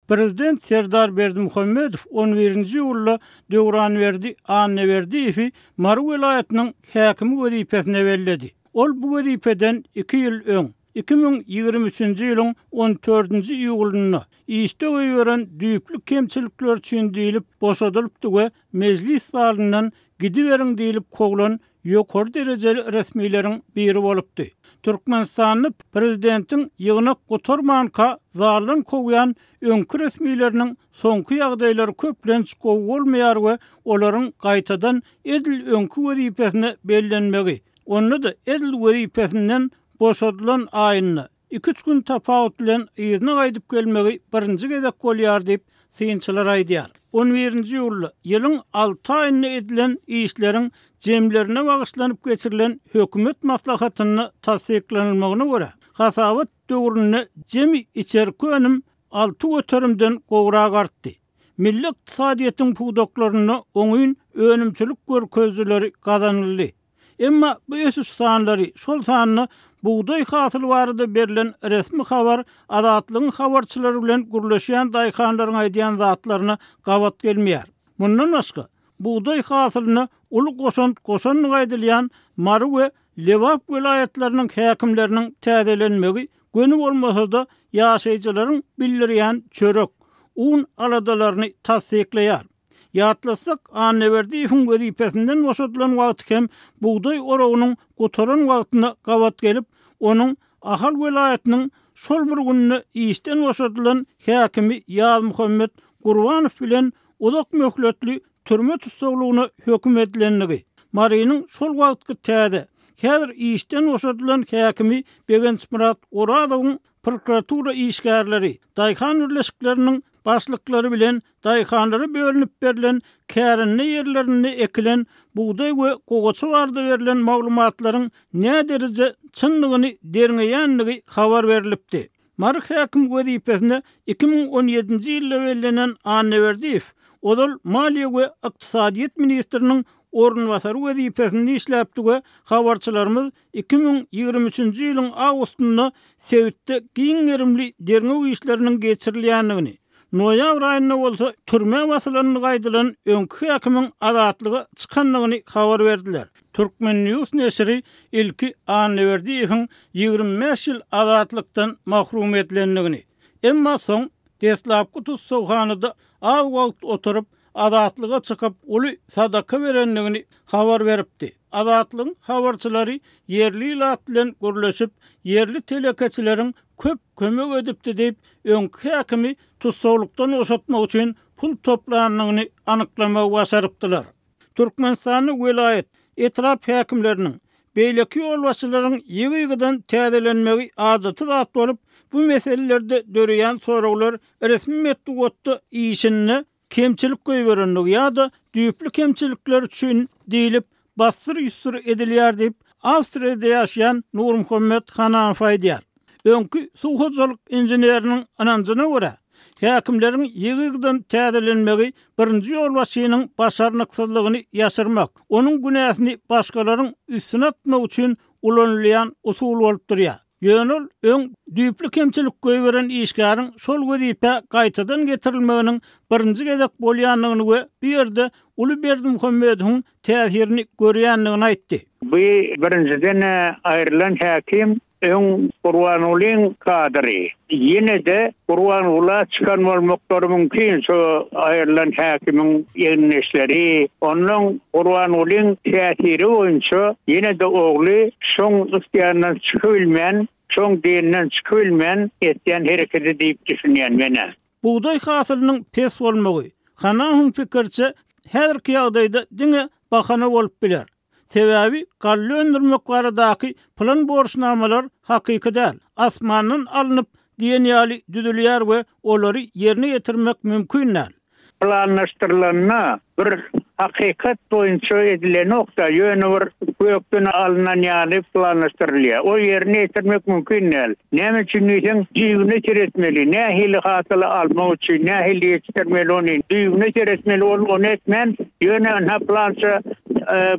Prezident Serdar Berdimuhamedow on birinji iýulda Döwranberdi Annaberdiýewi Mary welaýatynyň häkimi wezipesine belledi. Ol bu wezipeden iki ýyl öň, 2023-nji ýylyň on dördünji iýulynda, işde goýberen düýpli kemçilikleri üçin diýlip boşadylypdy we mejlis zalyndan gidiberiň diýlip kowlan ýokary derejeli resmileriň biri bolupdy. Türkmenistanda prezidentiň ýygnak gutarmanka zaldan kowýan öňki resmileriniň soňky ýagdaýlary köplenç gowy bolmaýar we olaryň gaýtadan edil öňki wezipesine bellenmegi, onda-da edil wezipesinden boşadylan aýynda, Iki-üç gün tapawut bilen yzyna gaýdyp gelmegi birinji gezek bolýar diýip, synçylar aýdýar. On birinji iýulda ýylyň alty aýynda edilen işleriň jemlerine bagyşlanyp geçirilen hökümet maslahatynda tassyklanylmagyna görä, hasabat döwründe jemi içerki önüm alty göterimden gowrak artdy. Milli ykdysadyýetiň pudaklarynda oňyn önümçilik görkezijileri gazanyldy. Emma bu ösüş sanlary, şol sanda bugdaý hasyly barada berlen resmi habar Azatlygyň habarçylary bilen gürleşýän daýhanlaryň aýdýan zatlaryna gabat gelmeýär. Mundan başga, bugdaý hasylyna uly goşant goşandygy aýdylýan Mary we Lebap welaýatlarynyň häkimleriniň täzelenmegi göni bolmasa-da ýaşaýjylaryň bildirýän çörek, un aladalaryny tassyklaýar. Ýatlatsak, Annaberdiýewiň wezipesinden boşadylan wagty hem bugdaý oragynyň gutaran wagtyna gabat gelip, onuň Ahal welaýatynyň şol bir günde işden boşadylan häkimi Ýazmuhammet Gurbanow bilen uzak möhletli türme tussaglygyna höküm edilendigi, Marynyň şol wagtky täze, häzir işden boşadylan häkimi Begençmyrat Orazowyň prokuratura işgärleri, daýhan birleşikleriniň başlyklary bilen daýhanlara bölünip berlen kärende ýerlerinde ekilen bugdaý we gowaça barada berlen maglumatlaryň nädereje çyndygyny derňeýändigi habar berlipdi. Mary häkim wezipesine 2017-nji ýylda bellenen Annaberdiýew ozal maliýe we ykdysadyýet ministriniň orunbasary wezipesinde işläpdi we habarçylarymyz 2023-nji ýylyň awgustynda sebitde giň gerimli derňew işleriniň geçirilýändigini, noýabr aýynda bolsa türmä basylandygy aýdylan öňki häkimiň azatlyga çykandygyny habar berdiler. Turkmen. News neşiri ilki Annaberdiýewiň 25 ýyl azatlykdan mahrum edilendigini, emma soň deslapky tussaghanada az wagt oturyp, azatlyga çykyp, uly sadaka berendigini habar beripdi. Azatlygyň habarçylary ýerli ilat bilen gürleşip, ýerli telekeçileriň köp kömek edipdi diýip, öňki häkimi tussaglykdan boşatmak üçin pul toplandygyny anyklamagy başarypdylar. Türkmenistanda welaýat, etrap häkimleriniň, beýleki ýolbaşçylaryň ýygy-ýygydan täzelenmegi adaty zat bolup, bu meselelerde döreýän soraglar resmi metbugatda işinde kemçilik goýberendigi ýa-da düýpli kemçilikler üçin diýlip bassyr-ýussur edilýär diýip, Awstriýada ýaşaýan Nurmuhammet Hananow aýdýar. Öňki suw hojalyk inženeriniň ynanjyna görä, häkimleriň ýygy-ýygydan täzelenmegi birinji ýolbaşçynyň başarnyksyzlygyny ýaşyrmak, onuň günäsini başgalaryň üstüne atmak üçin ulanylýan usul bolup durýar. Ýöne ol öň düýpli kemçilik goýberen işgäriň şol wezipä gaýtadan getirilmeginiň birinji gezek bolýandygyny we bu ýerde uly Berdimuhamedowyň täsirini görýändigini aýtdy. Bu birinjiden-ä aýrylan häkim Öň Gurbangulyň kadry. Ýene-de Gurbangula çykan bolmaklary mümkin şo aýrylan häkimiň egindeşleri. Onnoň Gurbangulyň täsiri boýunça ýene-de ogly şoň ysýandan çykybilmän, şoň diýeninden çykybilmän etýän hereketi diýip düşünýän men-ä. Bugdaý hasylynyň pes bolmagy, Hanahyň pikiriçe, häzirki ýagdaýda diňe bahana bolup biler. Sebäbi galla öndürmek baradaky plan borçnamalar hakyky däl, asmandan alnyp diýen ýaly düzülýär we olary ýerine ýetirmek mümkin däl. Planlaşdyrylanda bir hakykat boýunça edilenok-da, ýöne bir gökden alnan ýaly planlaşdyrylýar. O ýerine ýetirmek mümkin däl. Näme üçin diýseň, düýbüne seretmeli, nähili hasyly almak üçin, nähili ýetişdirmeli ony, düýbüne seretmeli, ol ony etmän, ýöne ynha plança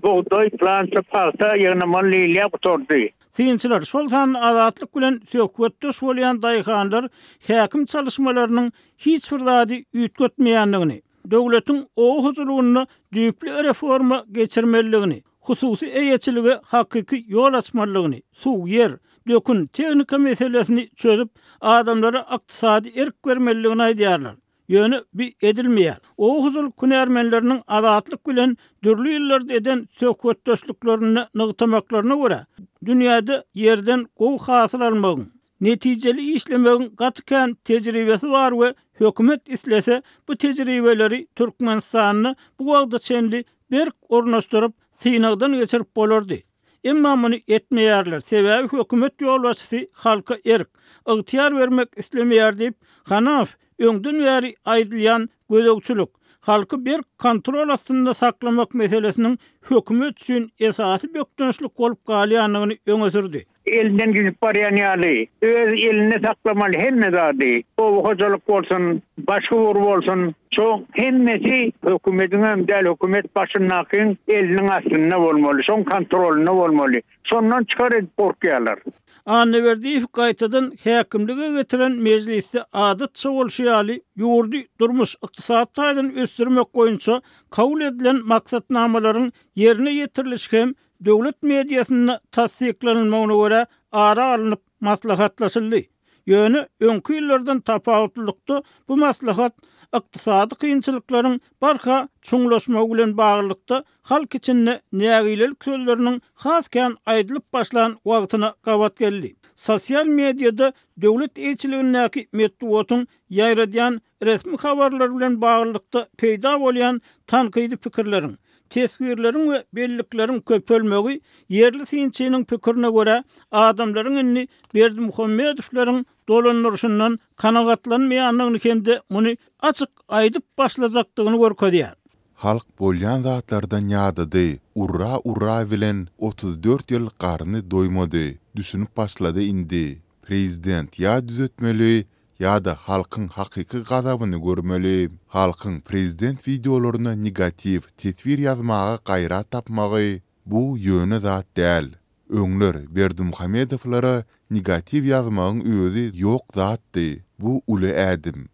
bugdaý, plança pagta ýygnamaly diýilýär, gutardy. Synçylar, şol sanda Azatlyk bilen söhbetdeş bolýan daýhanlar häkim çalyşmalarynyň hiç bir zady üýtgetmeýändigini, döwletiň oba hojalygynda düýpli reforma geçirmelidigini, hususy eýeçilige hakyky ýol açmalydygyny, suw, ýer, dökün, tehnika meselesini çözüp, adamlara ykdysady erk bermelidigini aýdýarlar. Ýöne bi edilmeýär. Oba hojalyk hünärmenleriniň Azatlyk bilen dürli ýyllarda eden söhbetdeşliklerinde nygtamaklaryna görä, dünýäde ýerden gowy hasyl almagyň, netijeli işlemegiň gaty kän tejribesi bar we hökümet islese bu tejribeleri Türkmenistanda bu wagta çenli berk ornaşdyryp, synagdan geçirip bolardy. Emma muny etmeýärler, sebäbi hökümet ýolbaşçysy halka erk, ygtyýar bermek islemeýär diýip, Hanafow öňden bäri aýdylýan gözegçilik, halky berk kontrol astynda saklamak meselesiniň hökümet üçin esasy bökdençlik bolup galýandygyny öňe sürdi. Elinden gidip barýan ýaly, öz elinde saklamaly hemme zady, oba hojalyk bolsun, başga ugur bolsun, Şoň hemmesi hökümediňem däl, hökümet başyndakyň eliniň astynda bolmaly, şoň kontrolynda bolmaly. Şondan çykar edip gorkýarlar. Annaberdiýew gaýtadan häkimlige getiren mejlisde adatça bolşy ýaly, ýurdy durmuş-ykdysady taýdan ösdürmek boýunça kabul edilen maksatnamalaryň ýerine ýetirilişi hem döwlet mediasynda tassyklanylmagyna görä ara alnyp maslahatlaşyldy. Ýöne öňki ýyllardan tapawutlylykda bu maslahat ykdysady kynçylyklaryň barha çuňlaşmagy bilen baglylykda halk içinde nägilelik sözleriniň has kän aýdylyp başlan wagtyna gabat geldi. Sosial mediada döwlet eýeçiligindäki metbugatyň ýaýradýan resmi habarlary bilen baglylykda peýda bolýan tankydy pikirleriň, teswirleriň we bellikleriň köpelmegi ýerli synçynyň pikirine görä, adamlaryň indi Berdimuhamedowlaryň dolandyryşyndan kanagatlanmaýandygyny hem-de muny açyk aýdyp başlajakdygyny görkezýär. Halk bolýan zatlardan ýadady, urra urra bilen 34 ýyl garny doýmady, düşünip başlady indi. Prezident ýa düzetmeli, ýa-da halkyň hakyky gazabyny görmeli. Halkyň prezident wideolaryna negatiw teswir ýazmaga gaýrat tapmagy, bu ýöne zat däl. Öňler Berdimuhamedowlara negatiw ýazmagyň özi ýok zatdy, bu uly ädim.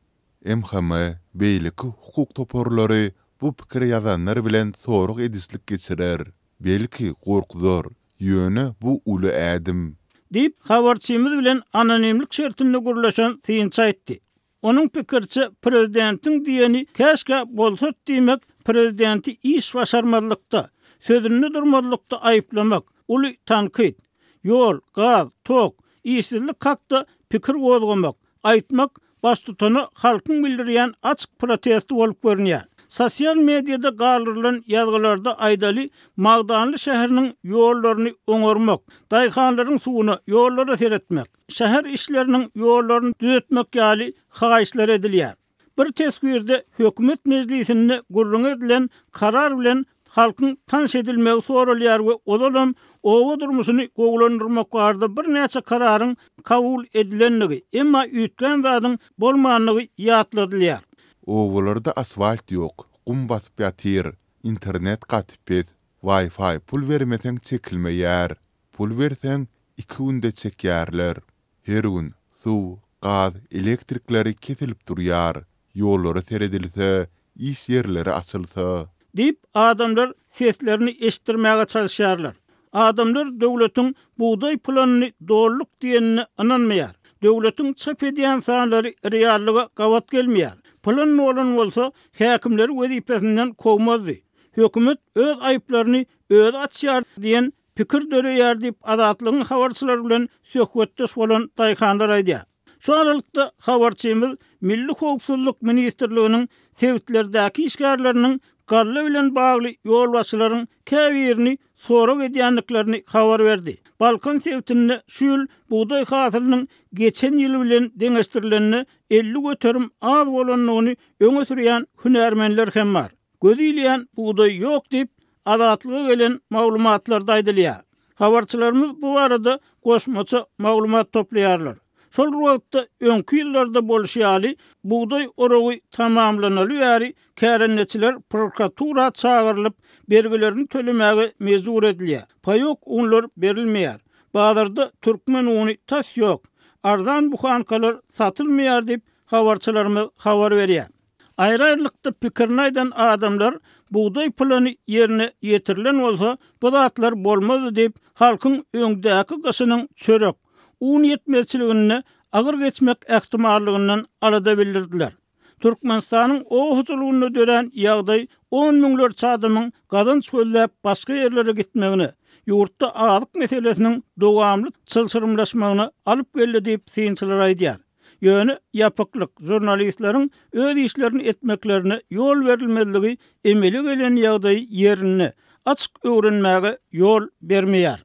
MHM, beýleki hukuk toparlary bu pikiri ýazanlar bilen sorag edişlik geçirer. Belki gorkuzar, ýöne bu uly ädim. Diýip, habarçymyz bilen anonimlik şertinde gürleşen synçy aýtdy. Onuň pikiriçe, prezidentiň diýeni käşgä bolsat diýmek, prezidenti iş başarmazlykda, sözünde durmazlykda aýyplamak, uly tankyt. Ýol, gaz, tok, işsizlik hakda pikir gozgamak, aýtmak baştutana halkyň bildirýän açyk protesti bolup görünýär. Sosial mediada galdyrylan ýazgylarda aýdaly, Magdanly şäheriniň ýollaryny oňarmak, daýhanlaryň suwuna, ýollara seretmek, şäher işleriniň ýollaryny düzetmek ýaly haýyşlar edilýär. Bir teswirde hökümet mejlisinde gürrüňi edilen karar bilen halkyň tanyş edilmegi soralýar we ozalam oba durmuşyny gowulandyrmak barada birnäçe kararyň kabul edilendigi, emma üýtgän zadyň bolmandygy ýatladylýar. Obalarda asfalt ýok, gum basyp ýatyr, internet gaty pes, Wi-Fi pul bermeseň çekilmeýär, pul berseň iki günde çekýärler. Her gün suw, gaz, elektrikleri kesilip durýar. Ýollara seredilse, iş ýerleri açylsa. Diýip, adamlar seslerini eşitdirmäge çalyşýarlar. Adamlar döwletiň bugdaý planyny dolduk diýenine ynanmaýar. Döwletiň çap edýän sanlary reallyga gabat gelmeýär. Plan dolan bolsa, häkimleri wezipesinden kowmazdy. Hökümet öz aýyplaryny özi açýar diýen pikir döreýär diýip, Azatlygyň habarçylary bilen söhbetdeş bolan daýhanlar aýdýar. Şu aralykda, habarçymyz Milli howpsuzlyk ministrliginiň sebitlerdäki işgärleriniň galla bilen bagly ýolbaşçylaryň käbirini sorag edýändiklerini habar berdi. Balkan sebitinde şu ýyl bugdaý hasylynyň geçen ýyl bilen deňeşdirilende 50% az bolandygyny öňe sürýän hünärmenler hem bar. Gözi ilýän bugdaý ýok diýip, Azatlyga gelen maglumatlarda aýdylýar. Habarçylarymyz bu barada goşmaça maglumat toplaýarlar. Şol bir wagtda, öňki ýyllarda bolşy ýaly, bugdaý oragy tamamlanaly bäri kärendeçiler prokuratura çagyrylyp, bergilerini tölemäge mejbur edilýär. Paýok unlar berilmeýär. Bazarda türkmen uny tas ýok. Arzan buhankalar satylmaýar diýip, habarçylarymyz habar berýär. Aýry-aýrylykda pikirini aýdan adamlar bugdaý plany ýerine ýetirilen bolsa, bu zatlar bolmazdy diýip, halkyň öňdäki gyşynyň çörek, un ýetmezçiliginde agyr geçmek ähtimallygyndan alada bildirdiler. Türkmenistanyň oba hojalygynda dörän ýagdaý on müňlerçe adamyň gazanç gözläp başga ýerlere gitmegine, ýurtda azyk meselesiniň dowamly çylşyrymlaşmagyna alyp geldi diýip, synçylar aýdýar. Ýöne ýapyklyk, žurnalistleriň öz işlerini etmeklerine ýol berilmezligi emele gelen ýagdaýy ýerinde, açyk öwrenmäge ýol bermeýär.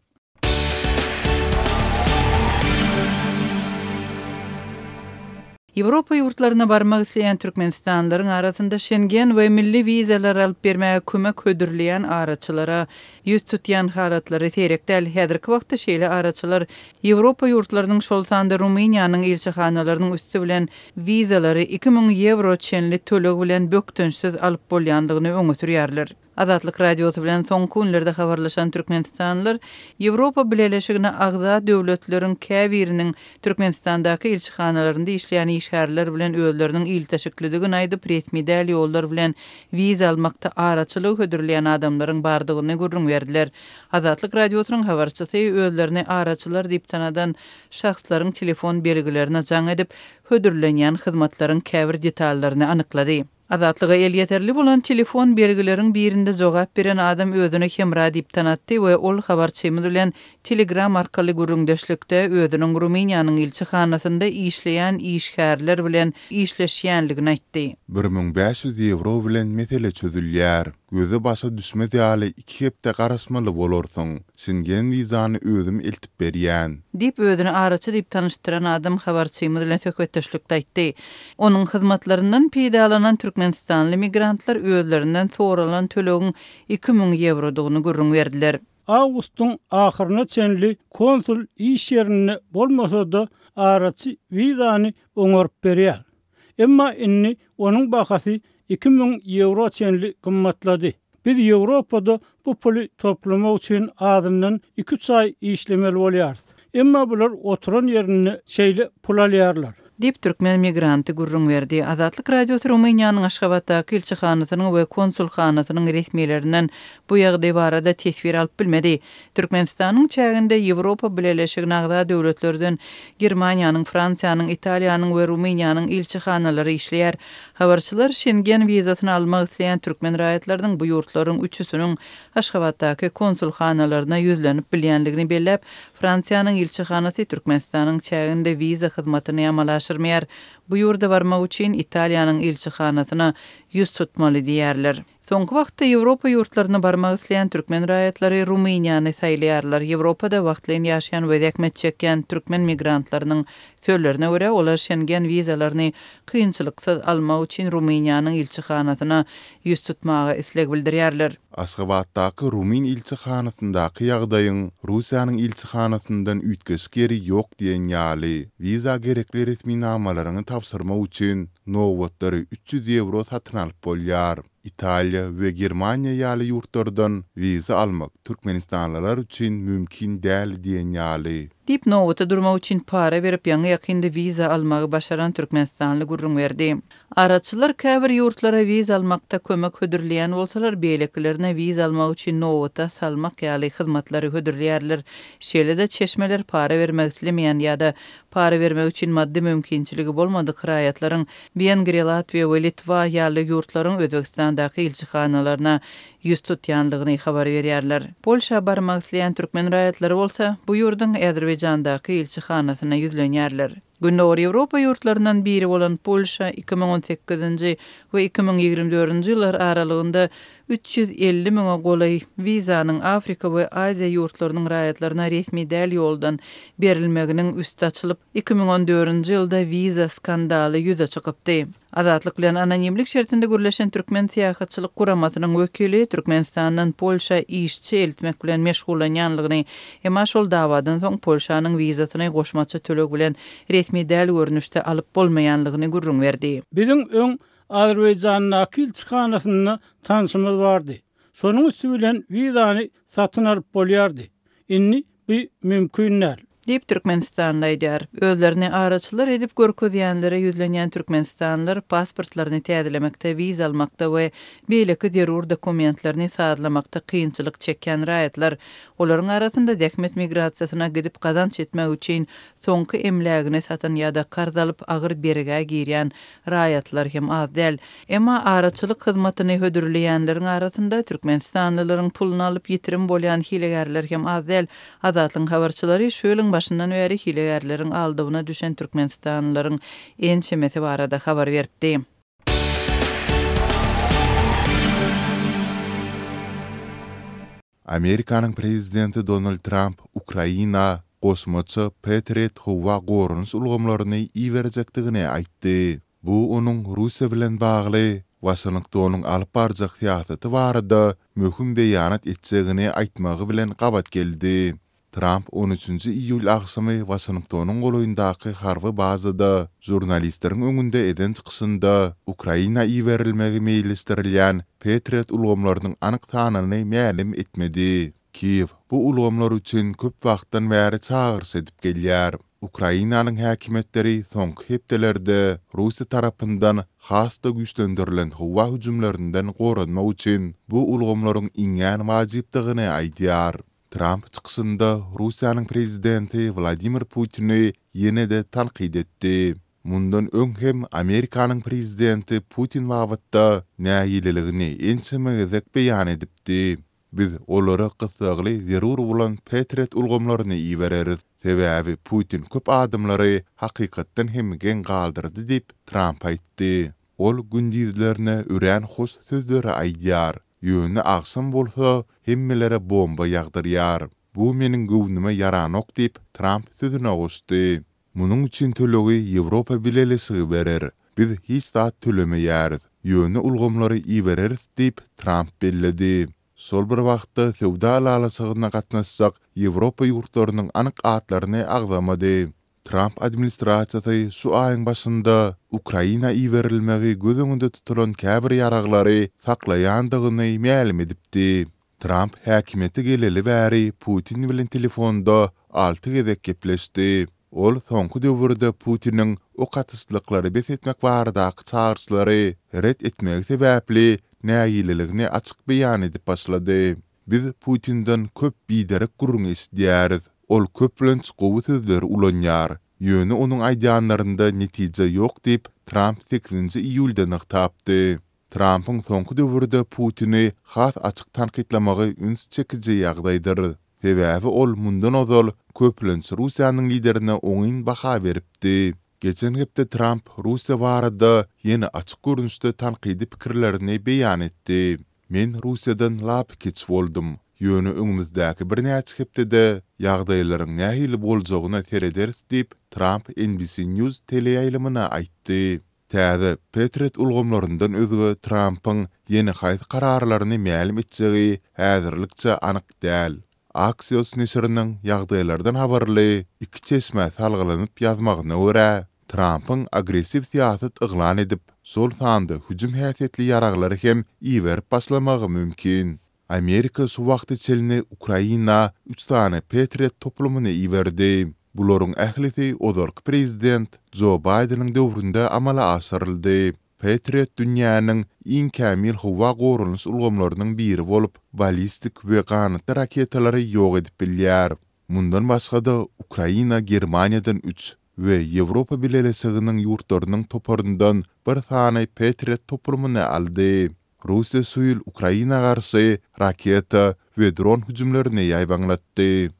Ýewropa ýurtlaryna barmak isleýän türkmenistanlylaryň arasynda Şengen we milli wizalary alyp bermäge kömek hödürleýän araçylara ýüz tutýan halatlary seýrek däl. Häzirki wagtda şeýle araçylar Ýewropa ýurtlarynyň, şol sanda Rumyniýanyň ilçihanalarynyň üsti bilen wizalary 2000 ýewro çenli töleg bilen bökdençsiz alyp bolýandygyny öňe sürýärler. Azatlyk Radiosy bilen soňky günlerde habarlaşan türkmenistanlylar Ýewropa Bileleşigine agza döwletleriň käbiriniň Türkmenistandaky ilçihanalarynda işleýän işgärler bilen özleriniň ilteşiklidigini aýdyp, resmi däl ýollar bilen wiza almakda araçylygy hödürleýän adamlaryň bardygyny gürrüň berdiler. Azatlyk Radiosynyň habarçysy özlerini araçylar diýip tanadan şahslaryň telefon belgilerine jaň edip, hödürlenýän hyzmatlaryň käbir detallaryny anyklady. Azatlyga elýeterli bolan telefon belgileriň birinde jogap beren adam özüni Hemra diýip tanatdy we ol habarçymyz bilen Telegram arkaly gürrüňdeşlikde özüniň Rumyniýanyň ilçihanasynda işleýän işgärler bilen işleşýänligini aýtdy. 1500 ýewro bilen mesele çözülýär. Göze-başa düşmez ýaly iki hepde garaşmaly bolarsyň. Şengen wizany özüm eltip berýän. Diýip, özüni araçy diýip tanyşdyran adam habarçymyz bilen söhbetdeşlikde aýtdy. Onuň hyzmatlaryndan peýdalanan türkmenistanly migrantlar özlerinden soralan tölegiň 2000 ýewrodygyny gürrüň berdiler. Awgustyň ahyryna çenli konsul iş ýerinde bolmasa-da, araçy wizany oňaryp berýär. Emma indi onuň bahasy 2000 ýewro çenli gymmatlady. Biz Ýewropada bu puly toplamak üçin azyndan iki-üç aý işlemeli bolýarys. Emma bular oturan ýerinde şeýle pul alýarlar. Diýip, türkmen migranty gürrüň berdi. Azatlyk Radiosy Rumyniýanyň Aşgabatdaky ilçihanasynyň we konsulhanasynyň resmilerinden bu ýagdaý barada teswir alyp bilmedi. Türkmenistanyň çäginde Ýewropa Bileleşigine agza döwletlerden Germaniýanyň, Fransiýanyň, Italiýanyň we Rumyniýanyň ilçihanalary işleýär. Habarçylar Şengen wizasyny almak isleýän türkmen raýatlarynyň bu ýurtlaryň üçüsiniň Aşgabatdaky konsulhanalaryna ýüzlenip bilýändigini belläp, Fransiýanyň ilçihanasy Türkmenistanyň çäginde wiza hyzmatyny amala aşyrmaýar, bu ýurda barmak üçin Italiýanyň ilçihanasyna ýüz tutmaly diýýärler. Soňky wagtda Ýewropa ýurtlaryna barmak isleýän türkmen raýatlary Rumyniýany saýlaýarlar. Ýewropada wagtlaýyn ýaşaýan we zähmet çekýän türkmen migrantlarynyň sözlerine görä, olar Şengen wizalaryny kynçylyksyz almak üçin Rumyniýanyň ilçihanasyna ýüz tutmaga isleg bildirýärler. Aşgabatdaky rumyn ilçihanasyndaky ýagdaýyň Russiýanyň ilçihanasyndan üýtgeşik ýeri ýok diýen ýaly. Wiza gerekli resminamalaryňy tabşyrmak üçin Nobatlary 300 ýewro satyn alyp bolýar. Italiýa we Germaniýa ýaly ýurtlardan wiza almak türkmenistanlylar üçin mümkin däl diýen ýaly. Diýip, nobata durmak üçin para berip, ýaňy-ýakynda wiza almagy başaran türkmenistanly gürrüň berdi. Araçylar käbir ýurtlara wiza almakda kömek hödürleýän bolsalar, beýlekilerine wiza almak üçin nobata salmak ýaly hyzmatlary hödürleýärler. Şeýle-de, çeşmeler para bermek islemeýän ýa-da Para bermek üçin maddy mümkinçiligi bolmadyk raýatlaryň Wengriýa, Latwiýa we Litwa ýaly ýurtlaryň Özbegistandaky ilçihanalaryna ýüz tutýandygyny habar berýärler. Polşa barmak isleýän türkmen raýatlary bolsa, bu ýurduň Azerbaýjandaky ilçihanasyna ýüzlenýärler. Gündogar Ýewropa ýurtlaryndan biri bolan Polşa 2018-nji we 2024-nji ýyllar aralygynda 350 müňe golaý wizanyň Afrika we Aziýa ýurtlarynyň raýatlaryna resmi däl ýoldan berilmeginiň üsti açylyp, 2014-nji ýylda wiza skandaly ýüze çykypdy. Azatlyk bilen anonimlik şertinde gürleşen Türkmen syýahatçylyk guramasynyň wekili Türkmenistandan Polşa işçi eltmek bilen meşgullanýanlygyny, emma şol dawadan soň Polşanyň wizasyny goşmaça töleg bilen resmi däl görnüşde alyp bolmaýanlygyny gürrüň berdi. Biziň öň Azerbaýjandaky ilçihanasynda tanşymyz bardy. Şonuň üsti bilen wizany satyn alyp bolýardy. Indi Bu mümkin däl. Diýip, türkmenistanly aýdýar. Özlerini araçylar edip görkezýänlere ýüzlenýän türkmenistanlylar pasportlaryny täzelemekde, wiza almakda we beýleki zerur dokumentlerini sazlamakda kynçylyk çekýän raýatlar. Olaryň arasynda zähmet migrasiýasyna gidip gazanç etmek üçin soňky emlägini satan ýa-da karz alyp agyr bergä girýän raýatlar hem az däl. Emma araçylyk hyzmatyny hödürleýänleriň arasynda türkmenistanlylaryň puluny alyp ýitirim bolýan hilegärler hem az däl. Azatlygyň habarçylary şu ýylyň başyndan bäri hilegärleriň aldawyna düşen türkmenistanlylaryň ençemesi barada habar beripdi. Amerikanyň prezidenti Donald Tramp Ukraina goşmaça Patriot howa goranyş ulgamlaryny iberjekdigini aýtdy. Bu onuň Russiýa bilen bagly Waşingtonyň alyp barjak syýasaty barada möhüm beýanat etjegini aýtmagy bilen gabat geldi. Tramp on üçünji iýul agşamy Waşingtonyň golaýyndaky harby bazada žurnalistleriň öňünde eden çykyşynda Ukraina iberilmegi meýilleşdirilýän Patriot ulgamlarynyň anyk sanyny mälim etmedi. Kiýew bu ulgamlar üçin köp wagtdan bäri çagyryş edip gelýär. Ukrainanyň häkimiýetleri soňky hepdelerde Russiýa tarapyndan has-da güýçlendirilen howa hüjümlerinden goranmak üçin bu ulgamlaryň iňňän wajypdygyny aýdýar. Tramp çykyşynda Russiýanyň prezidenti Wladimir Putini ýene-de tankyt etdi. Mundan öň hem Amerikanyň prezidenti Putin babatda nägileligini ençeme gezek beýan edipdi. Biz olara gyssagly zerur bolan Patriot ulgamlaryny ibereris. Sebäbi Putin köp adamlary hakykatdan hem geň galdyrdy diýip, Tramp aýtdy. Ol gündizlerine örän hoş sözleri aýdýar, ýöne agşam bolsa hemmelere bomba ýagdyrýar. Bu meniň göwnüme ýaranok diýip, Tramp sözüne goşdy. Munuň üçin tölegi Ýewropa Bileleşigi berer. Biz hiç zat tölemeýäris, ýöne ulgamlary ibereris diýip, Tramp belledi. Şol bir wagtda söwda ylalaşygyna gatnaşjak Ýewropa ýurtlarynyň anyk atlaryny agzamady. Tramp administrasiýasy şu aýyň başynda Ukraina iberilmegi göz öňünde tutulan käbir ýaraglary saklaýandygyny mälim edipdi. Tramp häkimiýete geleli bäri Putin bilen telefonda alty gezek gepleşdi. Ol soňky döwürde Putiniň ok atyşlyklary bes etmek baradaky çagyryşlary ret etmegi sebäpli nägileligini açyk beýan edip başlady. Biz Putinden köp biderek gürrüň eşidýäris. Ol köplenç gowy sözleri ulanýar. Ýöne onuň aýdýanlarynda netije ýok diýip, Tramp sekizinji iýulda nygtapdy. Trampyň soňky döwürde Putini has açyk tankytlamagy üns çekiji ýagdaýdyr. Sebäbi ol mundan ozal köplenç Russiýanyň liderine oňyn baha beripdi. Geçen hepde Tramp Russiýa barada ýene açyk görnüşde tankydy pikirlerini beýan etdi. Men Russiýadan lapykeç boldum. Ýöne öňümizdäki birnäçe hepdede ýagdaýlaryň nähili boljagyna serederis diýip, Tramp NBC News teleýaýlymyna aýtdy. Täze Patriot ulgamlaryndan özge Trampyň ýene haýsy kararlaryny mälim etjegi häzirlikçe anyk däl. Axios neşiriniň ýagdaýlardan habarly iki çeşmä salgylanyp ýazmagyna görä, Trampyň agressiw syýasat yglan edip, şol sanda hüjüm häsiýetli ýaraglary hem iberip başlamagy mümkin. Amerika şu wagta çenli Ukraina üç sany Patriot toplumyny iberdi. Bularyň ählisi ozalky prezident Jo Baýdeniň döwründe amala aşyryldy. Patriot dünýäniň iň kämil howa goranyş ulgamlarynyň biri bolup, ballistik we ganatly raketalary ýok edip bilýär. Mundan başga-da, Ukraina Germaniýadan üç we Ýewropa Bileleşiginiň ýurtlarynyň toparyndan bir sany Patriot toplumyny aldy. Russiýa şu ýyl Ukraina garşy raketa we dron hüjümlerini ýaýbaňlatdy.